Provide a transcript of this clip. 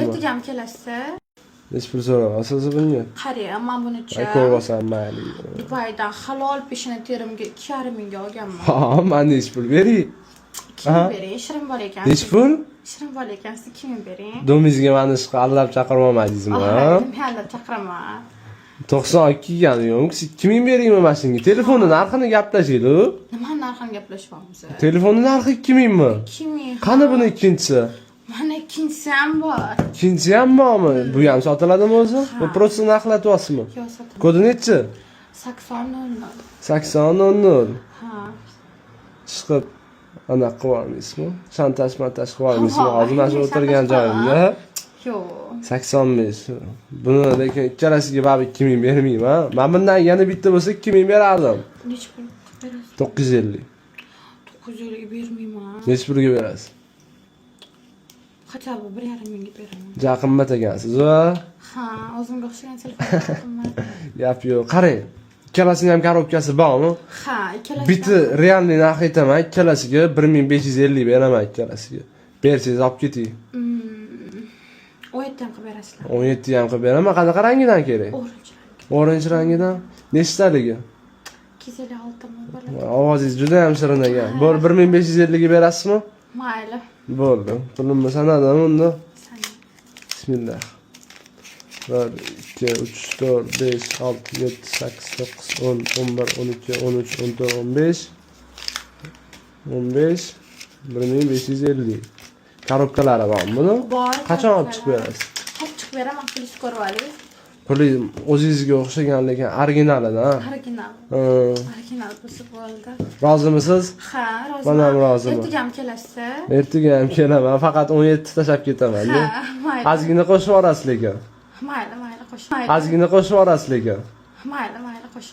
Ertaga ham kelasiz. Nechi pul so'rayapsiz bunga? Qarang, man bunichi Ay, ko'rmasam mayli. Dubaydan halol peshona terimga 2,5 mingga olganman. Ha, man nechi pul bering? 2000 bering, shirin bola ekansiz. Nechi pul? Shirin bola ekansiz, 2000 bering. Domingizga mani ishqa aldab chaqirib olmadingizmi? Men aldab chaqiraman. 92 gani yo'q. 2000 beringmi mana shunga? Telefonni narxini gaplashaylik. Nima narxini gaplashyapmiz? Telefonni narxi 2000 mi? 2000. Qani buni ikkinchisi? Mana ikkinchisi ham bor. Ikkinchisi ham bormi? Bu ham sotiladimi o'zi? Bu просто narxlatyapsizmi? Yo'q, sotaman. Kodi nechi? 80 00. 80 00. Ha. Chiqib anaqa qilib olmaysizmi? Shantaj mantaj qilib olmaysizmi? Ha, Hozir mana shu shantaj o'tirgan qilaman. joyimda Yo'q. 85. Buni lekin ikkalasiga baribir 2000 bermayman. Men bundan yana bitta bo'lsa 2000 berardim. Nechi pul qilib berasiz? 950. 950 ga bermayman. Nechi pulga berasiz? Хотя бы 1,5 mingga beraman. Juda qimmat ekansiz, va? Ha, o'zimga o'xshagan telefon qimmat. Gap yo'q. Qarang. Ikkalasini ham коробка si bormi? Ha, ikkalasi. Bitta реальный narx aytaman, ikkalasiga 1550 beraman ikkalasiga. Bersangiz olib keting. 17 ham qilib berasizlar. 17 ham qilib beraman. Qanaqa rangidan kerak? Orange rang. Orange rangidan. Nechtaligi? 256 mi bo'ladi? Ovozingiz juda ham shirin ekan. Bo'l, 1550 ga berasizmi? Mayli. Bo'ldi. Pulimni sanadim unda. Sanang. Bismillah. 1, 2, 3, 4, 5, 6, 7, 8, 9, 10, 11, 12, 13, 14, 15, 15, 1550. Коробка lari bormi buni? Bor. Qachon olib chiqib berasiz? Olib chiqib beraman, pulingizni ko'rib oling. Puli o'zingizga o'xshagan, lekin originalidan. Original. Ha. Original bo'lsa bo'ldi. Rozimisiz? Ha, roziman. Man ham roziman. Ertaga ham kelasiz. Ertaga ham kelaman, faqat 17 tashlab ketaman. Ha, mayli. Ozgina qo'shib yuborasiz lekin. Mayli, mayli, qo'sh. Ozgina qo'shib yuborasiz lekin. Mayli, mayli, qo'sh.